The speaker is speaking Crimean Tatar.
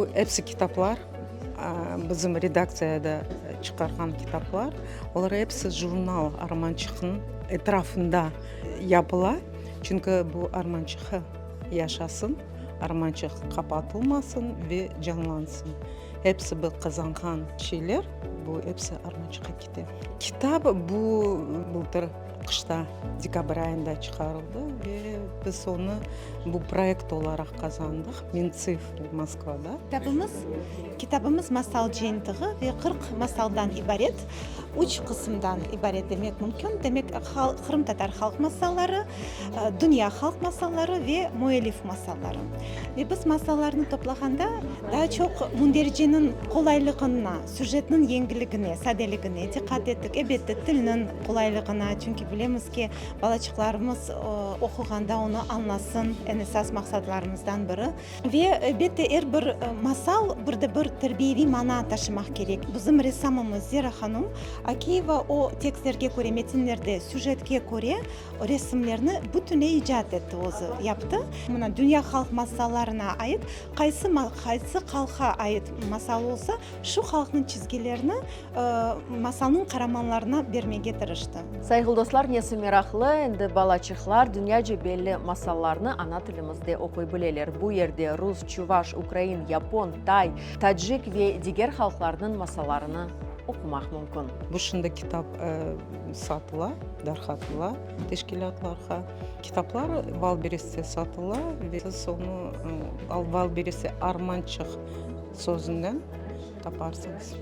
Bu episi kitaplar, bizim redaktsiyada çıqarğan kitaplar, olar episi jurnal Armançıqnıñ etrafında yapıla, çünki bu Armançıq yaşasın, Armançıq qapatılmasın ve canlansın. Episi bir qazanğan şeyler, bu episi Armançıqqa kete. Kitap bu bıltır qışta, dekabr ayında çıqarıldı ve biz onı bu proyekt olaraq qazandıq Mintsifrı Moskvada. Kitabımız Kitabımız masal cıyıntığı ve 40 masaldan ibaret, üç qısımdan ibaret demek mümkün. Demek, qırımtatar halq masalları, dünya halq masalları ve müellif masalları. Ve biz masallarnı toplağanda daa çoq mündericeniñ qolaylığına, süjetniñ yengilligine, sadeligine diqqat ettik. Elbette, tilniñ qolaylığına, çünki bilemiz ki, balaçıqlarımız oquğanda onı añlasın, eñ esas maqsadlarımızdan biri. Ve, elbette, er bir masal bir de bir terbiyeviy mana taşımaq kerek. Bizim ressamımız Zera hanum Akiyeva o tekstlerge köre, metinlerde süjetke köre resimlerni bütünley icat etti, özü yaptı. Mına, dünya halq masallarına ait qaysı qaysı halqqa ait masal olsa, şu halqnıñ çizgilerini masalnıñ qaramanlarına bermege tırıştı. Sayğılı dostlar, nesi meraqlı, endi balaçıqlar dünyaca belli masallarnı ana tilimizde oquy bileler. Bu yerde rus, çuvaş, ukrain, yapon, tay, tacik ve diger halqlarnıñ masallarını oqumaq mümkün. Bu şimdi kitap satıla, darqatıla teşkilâtlarğa. Kitaplar Wildberrieste satıla ve siz onı Wildberrieste Armançıq sözünden taparsıñız.